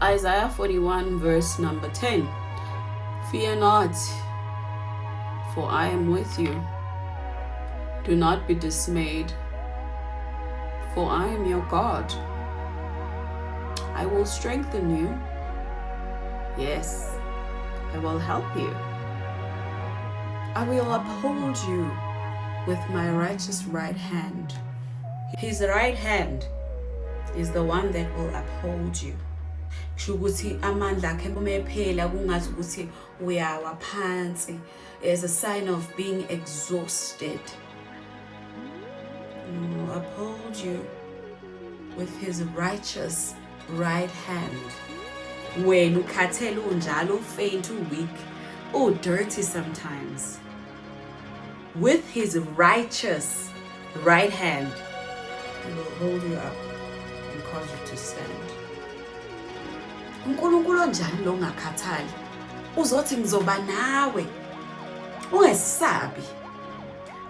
Isaiah 41 verse number 10. "Fear not, for I am with you. Do not be dismayed, for I am your God. I will strengthen you. Yes, I will help you. I will uphold you with my righteous right hand." His right hand is the one that will uphold you. Kusho ukuthi amandla akhe uma ephela, kungathi ukuthi uyawa phansi, as a sign of being exhausted. He will uphold you with his righteous right hand. Wena ukhathele unjalo, ufaint, uweak, u-dirty sometimes, with his righteous right hand he will hold you up and cause you to stand. UNkulunkulu onjani lo ongakhathali? Uzothi, "Ngizoba nawe, ungesabi,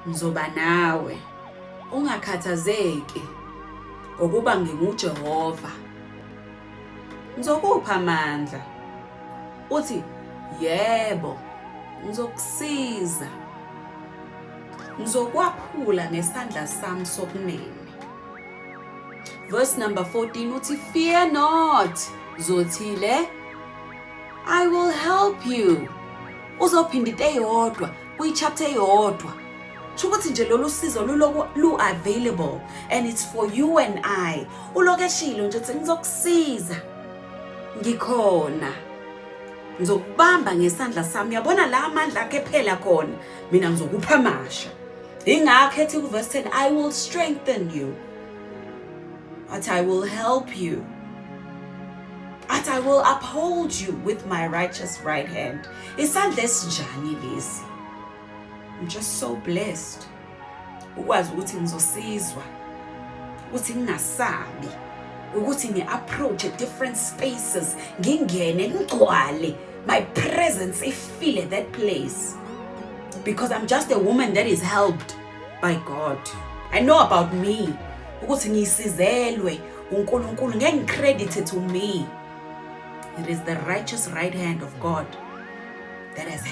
ngizoba nawe, ungakhathazeki, ngokuba nginguJehova, ngizokupha amandla." Uthi, "Yebo, ngizokusiza, ngizokwaphula ngesandla sami sokunene." Verse number 14 uthi, "Fear not, Zothile, I will help you." Uzophinda into eyodwa kwi-chapter eyodwa. Sho ukuthi nje lolu sizo luloku lu-available and it's for you and I. Uloku eshilo nje uthi, "Ngizokusiza, ngikhona, ngizokubamba ngesandla sami." Yabona la amandla akhe ephela khona, mina ngizokupha amasha. Ingakho ethi kuverse 10, "I will strengthen you." Athi, "I will help you." Athi, "I will uphold you with my righteous right hand." Isandla esinjani lesi? I'm just so blessed ukwazi ukuthi ngizosizwa, ukuthi ngingasabi ukuthi ngi-approach different spaces, ngingene, ngigcwale, my presence ifile that place, because I'm just a woman that is helped by God. I know about me ukuthi ngisizelwe uNkulunkulu. Ngeke ngicredit to me. It is the righteous right hand of God that has